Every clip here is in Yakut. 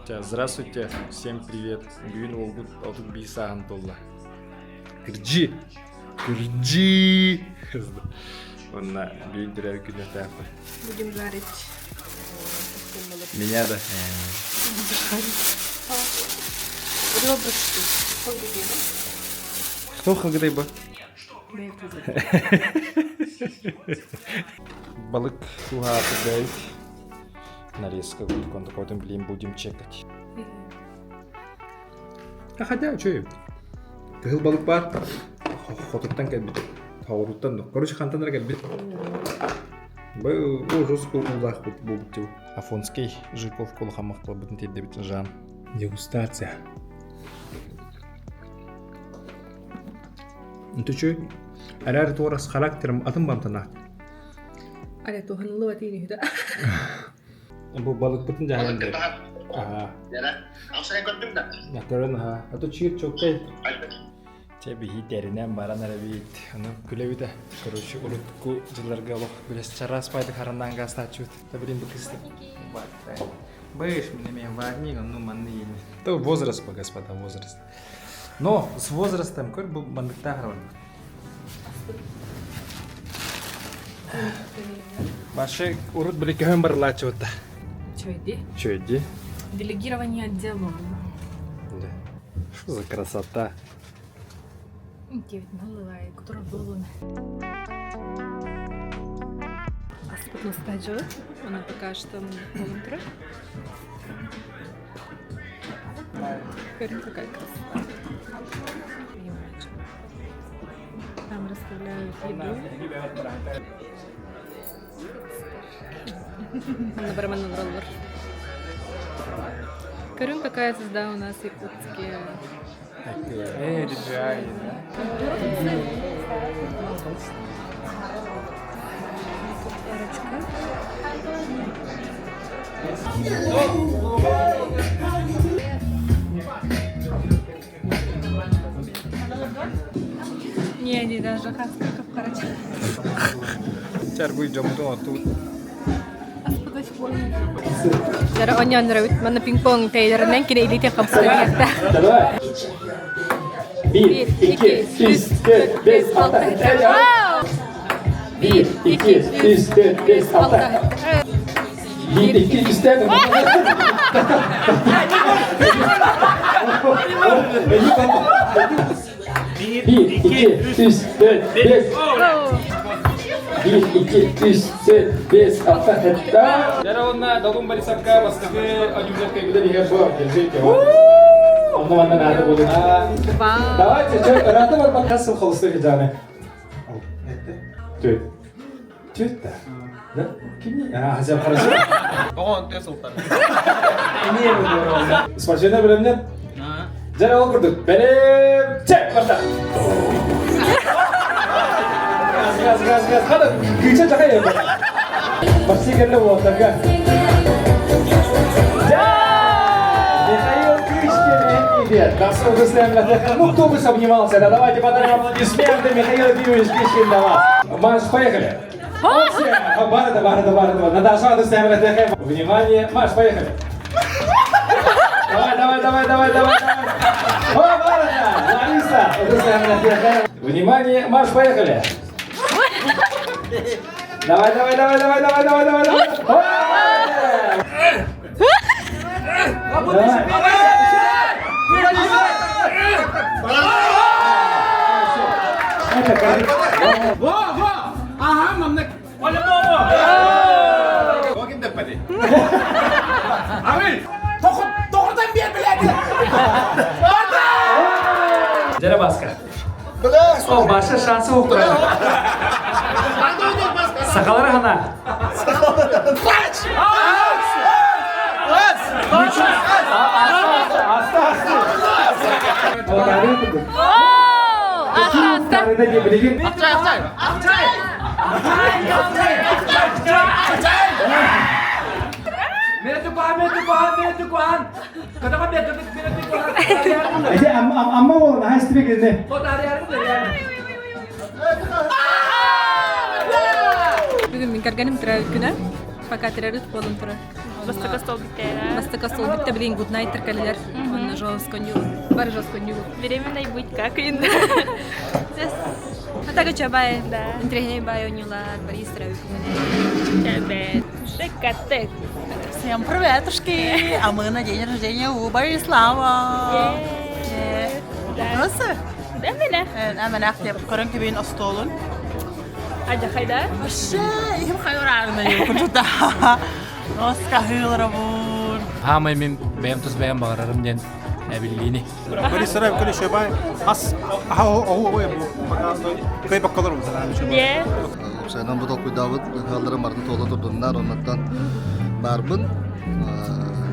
Здравствуйте, всем привет. Бүгүн уолбут 31 сааһын туолла. Кырдьыы! Кырдьыы! Онно бүгүн төрөөбүт күнү Будем жарить. Меня да. Ребрышки. Кто хагыдай бу? Балык туһааты Нарезка курдук блин будем чекать. А хотя, что Кыһыл балык баар. Хотуттан кэлбит. Тоҕуруттан да. Короче, хантан эрэ кэлбит. Бу жестко уулаах буолбут дии. Афонский Жирков улахан махталбытын тиэрдэбит Жан. Дегустация. Үтүчү эрээр туорас характерым атын бамтана. Аля туһаныллыбат иниһитэ. Бу балыкпытын дьаһайан бэр. Аха. Ахсайан көрдүм да. Көрөн аха. А то чиир чоккай. Чэ биһи тэринэн баран эрэбит. Аны күлэбит Короче, урукку дьылларга олох билэс чараас пайды хараннаан гаастааччыбыт. Та билин бу кысты. Быш, мне мен варник, ну манны ени. То возраст, господа, возраст. Но с возрастом көр бу манныктаах барбыт. Башы урут били көһөн барылааччыбыт да. Чөйди. Чөйди. Делегирование отдела. Да. Что за красота? Девять налывай, который был. Аспытын Она пока что полутора. Көрүҥ какая красота. Там расставляют еду. На барабанном роллер. Көрүҥ какая звезда у нас якутские. Э, DJI, да? Эрочка. Не, они даже хаскаков короче. Чаргуй дьоммутун оттубут. Дара онньоонноробут манна пинг-понг тэйдэринэн кини илиитин хамсатыахта. 1, 2, 3, 4, 5, 6, 1, 2, 3, 4, 5, 6. 1, 2, 3, 4. 1, 2, 3, 4, 5. 1, 2, 3, 4, 5, 6, 7. Дьэ уонна Долун Борисовка бастакы одюмнерка билэр иһэр бу. Держите. Онно манна наада буолуна. Давайте, что, рада барбакка сыл холусты хижаны. Түт. Түт да. Да? Кимни? А, хотя хорошо. Оҕо онтуя сылтан. Спортивный билимнер? Дьэ, ол курдук. Бэлэм, чек, барда. Газ, газ, газ, газ. Хада, кыыча чакай. Почти кэллэ уолаттарга. Михаил Кычкин, привет. Ну, кто бы сомневался, да давайте подарим аплодисменты Михаил Ефимович Кычкин для вас. Марш, поехали. Барда, барда, барда. Наташа, Внимание, марш, поехали. Давай, давай, давай, давай, давай, давай. О, барда! Лариса! Внимание, марш, поехали. Давай, давай, давай, давай, давай, давай, давай, давай. Во, во! Ага, маннык. Тоҕурдан биэр билээти! Дьэрэ Баска. О, Баша шансы уктурар. Сахалары хана. Аста, аста. Аста, аста. Amma oğlum, ha istibek ne? Бүгүн мин кэргэним төрөөбүт күнэ. Пока төрөөбүт буолан турар. Бастакы стол бүттэ. Бастакы стол бүттэ билин good night кэлэлэр. Онно жестко Бары жестко Беременной быть как инде. А так чабай. Да. Интриги бай онюлар, Борис Чабай. Шекатек. Всем приветушки! А мы на день рождения у Борислава. Вопросы? Да, меня. Әмәнәх деп көрін кебейін остолун. Адя хайда. Вообще, им хайурарна юкунжута. Оска хылрабун. Хамай мен бэйэм тус бэйэм баҕарарым диэн эбиллиини. Борис Сарай көлө шөбай ас кой баккалар Не. Сайдан бу толкуйдаабыт ыһалларын барын туола турдуннар, оннаттан барбын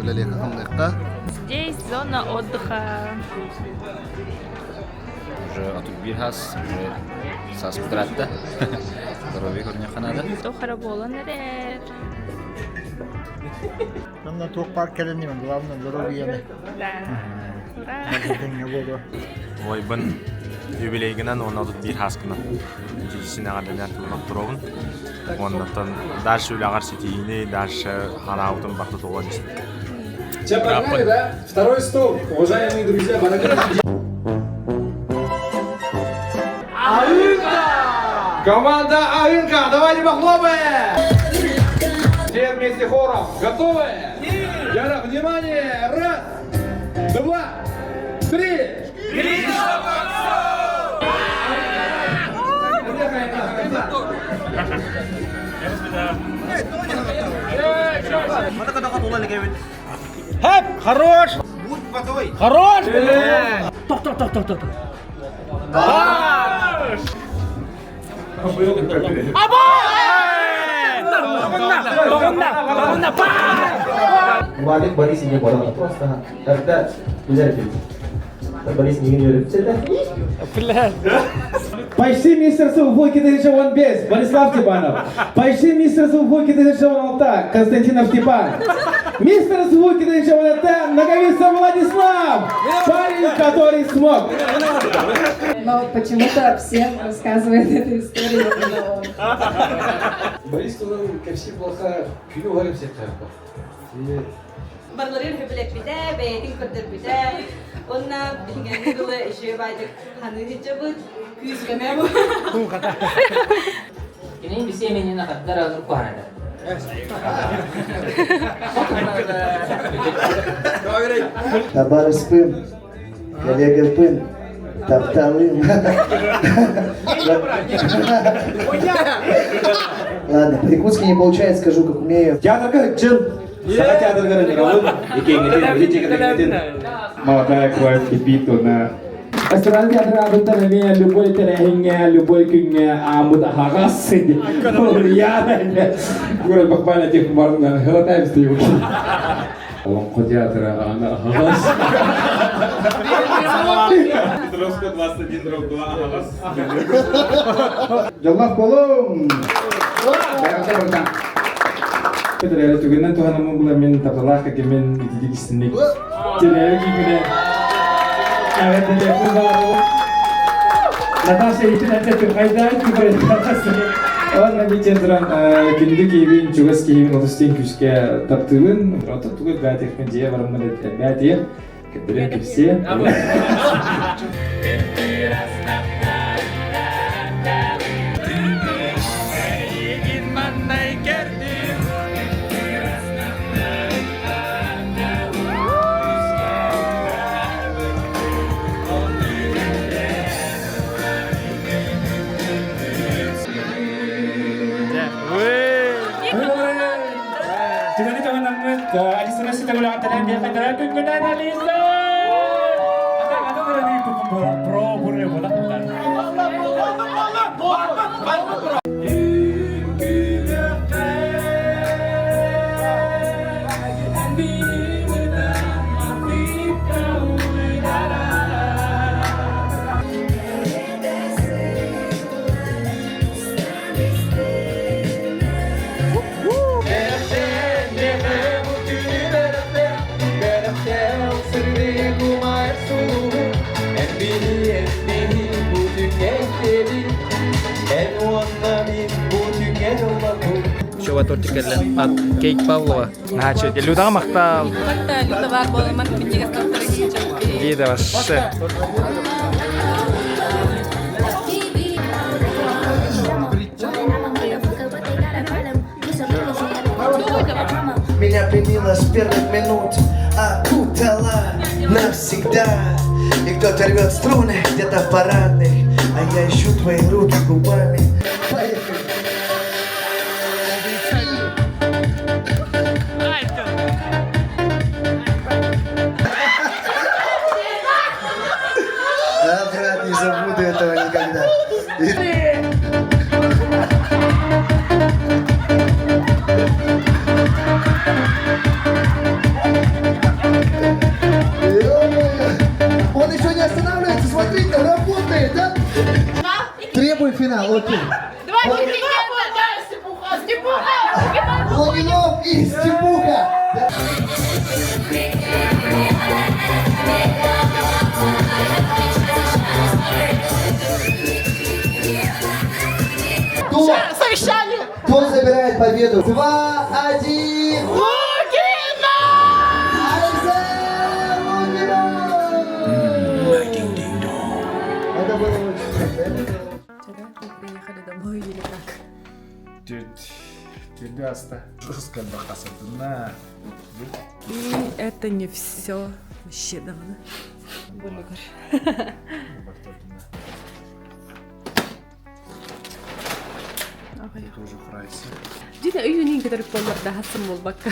үлэлиэхэ хамныахта. Здесь зона отдыха. Уже 31 хас, уже саас кутаратта. Здоровье көрүнө ханада. Тохара болан эрэр. Онно туох пар кэлэн главное здоровье. Да. Ура. Буолуо. Ойбын юбилейгинен 31 хаскынан. Тиисин аҕаданан туругун. Оннотон дальше үлэҕэр ситиһиини, дальше ханаабытын барта туолан истин. Че, погнали, да? Второй стол. Уважаемые друзья, баракаллах. Команда Аынка, давайте похлопаем! Все вместе хором. Готовы? Яра, внимание! Раз, два, три! Хэп! Хорош! Будь водой! Хорош! Ток, ток, ток, ток, ток. Валик Борис не боролся просто. Тогда Борис не Почти мистер Сувхуки 1015, Борислав Степанов. Почти мистер Сувхуки 1016, Константинов Степан. Мистер Сувхуки 1016, Наговица Владислав. Парень, который смог. Но почему-то всем рассказывает эту историю именно он. Борис туһунан кэпсиир буоллахха, күнү уһарым сетті. Барларын хөбүлэппитэ, бэйэтин көрдөрбүтэ. Онна биһиги дылы еще байдык ханы хиджабыт, күүс көмө бу. Кини бисеменин хаттар азыр куанада. Табарыспын, коллегапын, тапталым. Ладно, по-якутски не получается, скажу, как умею. Театрга чын. Саха театрга Молодая кровь кипит на Эстрада театр абыттан эмиэ любой тэрээһиҥҥэ, любой күҥҥэ ааммыт аһаҕас. Я город буквально тех барна глотаем его. Олоҥхо театра аана аһаҕас. Петровска 21 дробь 2 аһаҕас. Дьоллоох буолуҥ! Петр, түгэнинэн туһанаммын була мин тапталлаах кэргэммин итиитик истиҥник. Терәлі күйгіне. Эҕэрдэлиэхпин баҕарабын. Наташа итин әтті қайда Ладно, битен туран күндү киһибин, чугас киһибин олус диэн күүскэ таптыыбын. Ото тугу бээтиэхпин дьиэ бараммын бээтиэ. Кэппирен кэпсиэ. Түгэни туһанаммыт Алисана Ситагулаҕа күҥҥүнэн Алиса! Ата про буре була. Павлова тортик кэллэ. От Кейт Павлова. Значит, Людаҕа махтал. Люда бар буоламан минньигэс тортары Дии да вообще. Меня пленила с первых минут, окутала навсегда. И кто-то рвет струны где-то в парадных, а я ищу твои руки губами. Поехали. Да, брат, не забуду этого никогда. Ё-моё! Он еще не останавливается, смотрите, работает, да? Требуй финал, окей. Логинов и Степуха. Кто, Совещание! кто забирает победу? 2-1. Лугина! Айза Лугинов! Это было очень круто. Это было Вчера мы приехали домой или как? Түрдү аста. Жестко бақасырдына. И это не все. Вообще давно. Булгар. Тоже фрайсы. Дина үйүнүн көтөрүп боллар да хасын болбакка.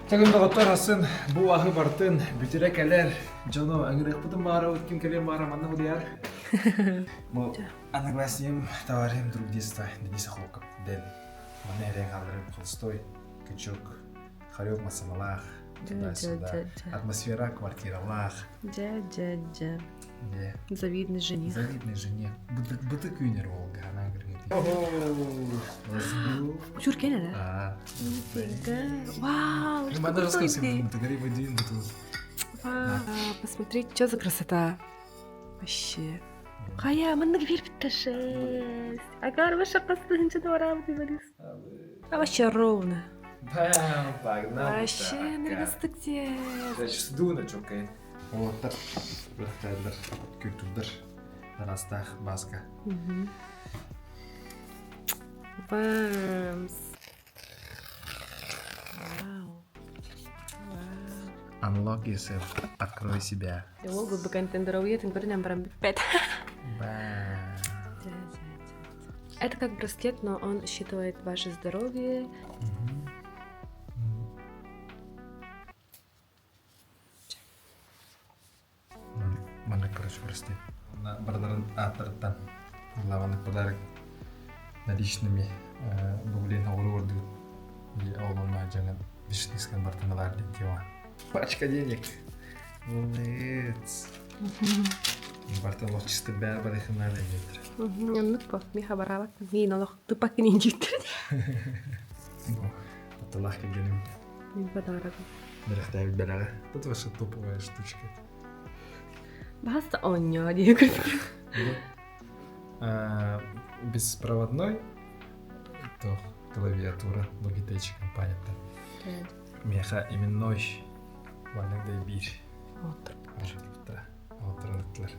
Тагын доҕоттор асын бу аһы бартын бүтүрэ кэлэр дьону ыҥырыахпытын баара ким кэлиэн баара манна утуйар. Бу одноклассникым товарищем друг детства Денис Охлопков дэн манна эрэн хаалларым холстой кычок хорек масаналаах туда-сюда атмосфера квартиралаах Дьэ, дьэ, дьэ. Дьэ. Завидный жених. Завидный жених. Бытык үүнэр Волга, она говорит. Чуркене, да? А. Вау, Ну, надо рассказать, ты говори, один Вау, посмотрите, что за красота. Вообще. Хайа, маннык биэрбиттэр жесть. Агар вообще қастыгынча барабы Борис. А вообще ровно. Бам, погнал. Вообще, ныргастык те. Значит, дуна чокай. Уолаттар, бырахтайлар, культурдар, арастах, баска. Бамс. Вау. Вау. Unlock yourself, открой себя. Ол бұл контендеровый көрінен барам бітпет. Бам. Это как браслет, но он считывает ваше здоровье. Манна, короче, прости. Бардарын ааттарыттан главный подарок наличными бу блин оҕуру ордук олонна дьаҥан вишнискан бартаналар диэн тема. Пачка денег. Молодец. Бартан лох чисто бär барыхынар деңгейтер. Оннук по, миха барабат. Мин олох тупак инжиттер. Тапталаах кэргэним. Мин подарок. Бэлэхтээбит бэлэҕэ. Тут ваша топовая штучка. Баста онньо диye көрдүк. Беспроводной то клавиатура Logitech компанията. Меха именной маннык да биир. Оттурбуттара. Оттурбуттар.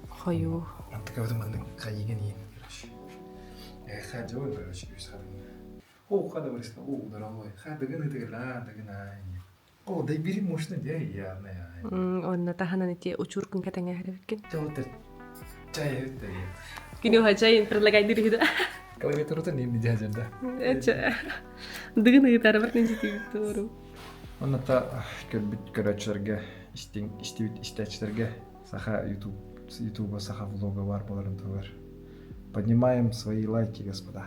Хою. Антыка бутун маннык хайыгын иин, короче. Ха делаю, короче, үс хадын. О, хада барысына, о, дорогой. Ха дыгын ытыгыла, дыгын ай. О, да бери мощно, де я, на. Онна таханан ити учуркун катаңа хэрвиккен. Жауттар. Чай өттер. Кино хачайын предлагай дирихида. Клавиатура не не дядя, да. Эче. Дыгын ыытар бар нинжи туру. Онна көрбүт көрөөчүлэргэ, истиҥ истибит истээччилэргэ саха ютуб ютуба саха влога бар боларын тугар. Поднимаем свои лайки, господа.